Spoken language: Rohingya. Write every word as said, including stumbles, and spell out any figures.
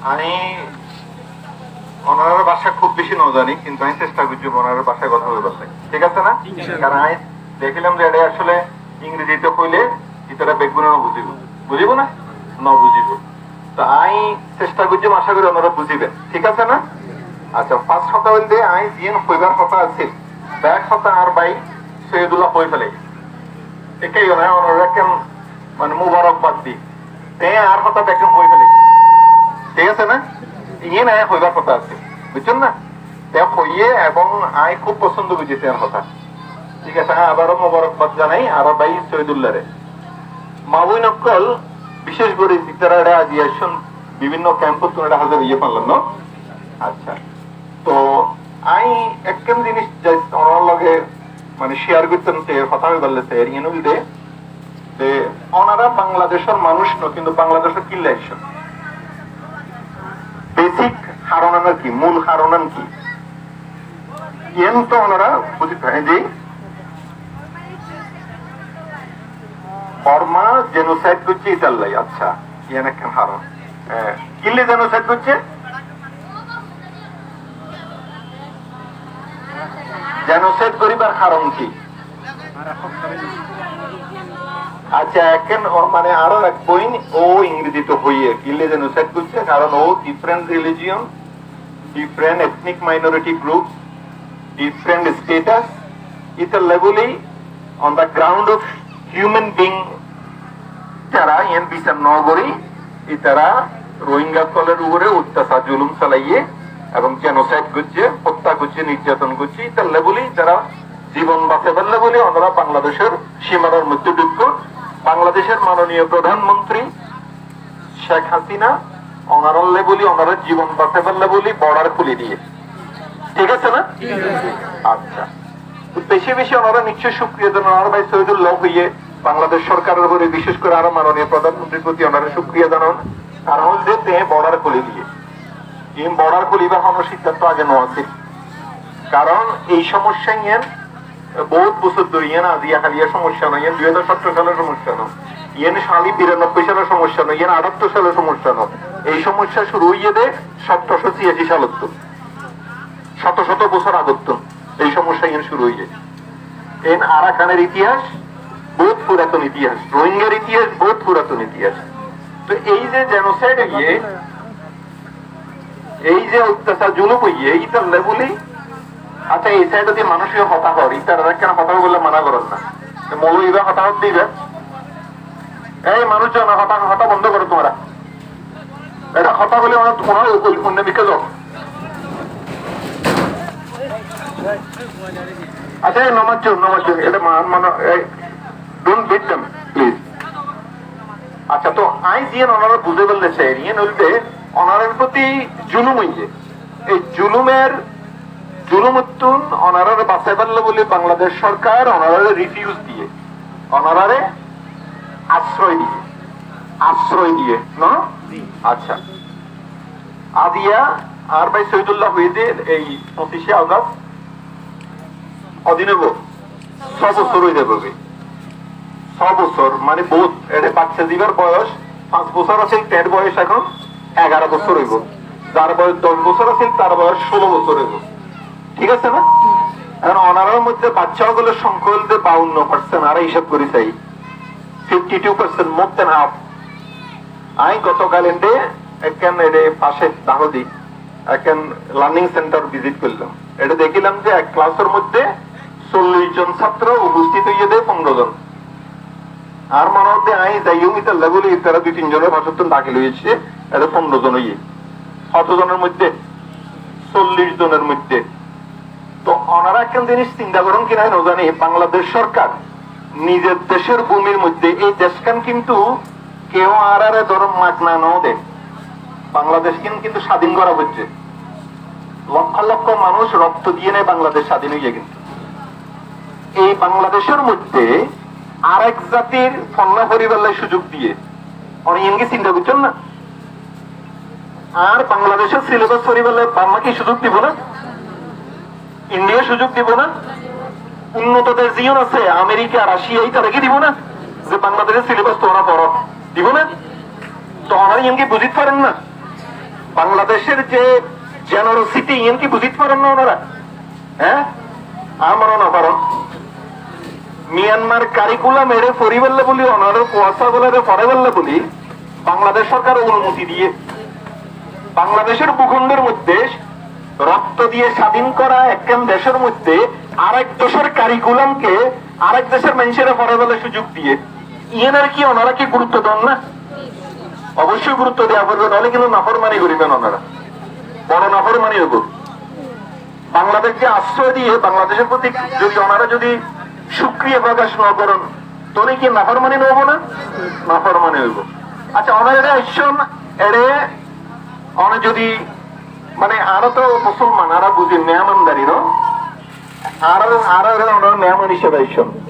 Añí onorar báca kúb beci no zani, kintu añí cesta goijjum onorar bácaye hotá hoibar lagi, thík asé na? Karon añí dekílam ze ere asóle ingrezite hoile itará beggúne no buzibo, buzibo na? No buzibo. To añí cesta goijjum, aca gorí onora buziben, thík asé na? Accá, first hotá óilde añí ziyán hoibar hotá asíl, bek hotá añár bái Soiyedullah hoi félaiye. Ekká iyó na, onorar ekkán mane mubarakbad di. Te añár hotá beggún hoi félaiye, thík asé na? Iyán añí hoibar hotá asíl, buijjón na? Te hoiye ebong añí kúb fosóndo goijjí añár hotá. Thík asé, añí abaró mubarakbad zanai añár bái Soiyedulláre. Maboin ókkol, bicéc gorí itará ere aijja aiccón, bibinno kempottún ere házir óiye fán lói, no? Accá. To añí ekkán zinis zai onorar loge mane share goittám, te hotá hoibar lagi, te iyán óilde, de onora Bangladecór manúic no, kintu Bangladecót killa aiccó? Basic haron an ki, mul haron an ki? Iyán to onora buzi fare, ji? Borma genocide goijjé itarllai, accá, iyán ekkán haron. E, killa genocide goijjé? Genocide goríbar haron ki? Accá, ekkán o, mane aró ek boin ó ingrezit hoiye, killa genocide goijjé, karon ó different religion, different ethnic minority groups, different status, itar level e on the ground of human being, itará iyán bisar no gorí, itará Rohingya ókkolor uore oityasar zulum salaiye ebong genocide goijjé, hottá goijjé, nirjaton goijjé, itar level e itará zibon basaibar level e onora Bangladecór simanar moiddé dhukkó. Bangladecór manoniyo prodhan montri Cek Hasina onorar level e, onorar zibon basaibar level e border kúli diyé. Thík asé na? Accá. To beci beci onorare niccói cúkuriya zanan, onorar bái Soiyedullah hoiye, Bangladec sorkaror uore, bicéc gorí aró manoniyo prodhan montrir foti onorare cúkuriya zanan. Karon óilde te border kúli diyé. Ei border kúlibar honó siddánto age no asíl. Karon ei somossá iyán bout bosór dóri, iyán aijja háliya somossá no, iyán dui házar sóttoro salor somossá no, iyán háli biranobboi salor somossá no, iyán aṭáttor salor somossá no. Ei somossá cúru óiye de sóttoroco ciyaci salottún, cóto cóto bosór agottún ei somossá iyán cúru óiye. Iyán Arakanor itihas bout furaton itihas, Rohingyar itihas bout furaton itihas. To ei ze genocide óiye, ei ze oityasar zulum óiye, itar level e, accá, ei side odi manúic hotá hoór, itarare kiyá hotá hoibar mana goron na? E moulovi ibá hotá hoór de ibá? Ei manúic zon, hotá, hotá bondo goró tuáñra. Ere hotá hoile onora, onora oi, oi, onno mikká zao. Accá, ei no mazzo, no mazzo, ere ma-, mane, ei, don't beat them, please. Accá, to añí ziyán onorare buzaibar lagi sair, iyán óilde onorar foti zulum óiye. Ei zulumor, zulumottún onorare basaibar lagi buli Bangladec sorkar onorare refuge diyé, onorare asroy diyé, asroy diyé, no? Accá. Aijja añár bái Soiyedullah hoiyé de ei focice August hodin óibo? Só bosór ói zaibogói. Só bosór, mane bout, ere bacca zibar boyos fañs bosór asíl, tar boyos ehón egaro bosór óibo. Zar boyos doc bosór asíl, tar boyos cúlo bosór óibo. Thík asé na? Ehón onorar moiddé bacca ókkolor songkha óilde bawunno percent, añára hísab gorí sai, fifty two percent, more than half. Añí gotokal ende ekkán ere fañse dahó di ekkán learning center visit goillám. Ere dekílam ze ek class or moiddé sollic zon sátro ufostit óiye de fondro zon. Añár mone hoó de añí zaiyum, itar level e itará dui tin zonor fañsottún dakil óiye, ere fondro zon óiye. Hoto zonor moiddé? Sollic zonor moiddé. To onora ekkán zinis sinta gorón ki na no zani, Bangladec sorkar nizor decor bumir moiddé, ei dec kán kintu keu añárare dóro magna no de. Bangladec kán kintu swadin gora foijje. Lokko lokko manúc rokto diye ne Bangladec swadin óiye kintu. Ei Bangladecor moiddé arek zatir fonná foribar lai suzuk diye. Onora iyan ki sinta goijjón na? Ar Bangladecor syllabus foribar lai Barma ki suzuk dibo na? India suzuk dibo na? Unnoto dec ziyán asé, Amerika, Racia, itará ki dibo na? Ze Bangladecor syllabus tuáñra foro, dibo na? To onora iyan ki buzit faren na? Bangladecór ze generosity, iín ki buzít faron na onora? Hé? Añára no faron. Myanmar curriculum eçé foribálla buli, onorar fuasagolore foribálla buli, Bangladec sorkare onumoti diye. Bangladecór búkondor moiddé rokto diye sádin kora ekkán decór moiddé arek decór curriculum ke arek decór maincóre foribálla suzuk diye. Iín ar ki onora ki gurutto don na? Oboicco gurutto diya foribo, noóile kintu naformani goriben onora. Boro naformani óibo. Bangladec ze asroy diye, Bangladecór foti zodi onora zodi cúkriya frokac no goron, toile ki naformani no óibo na? Naformani óibo. Accá, onora eçé aiccón, eçé onora zodi, mane, añára to musolman, añára buzi meémandari, no? Añára, añára eçé onora meéman hísabe aiccón.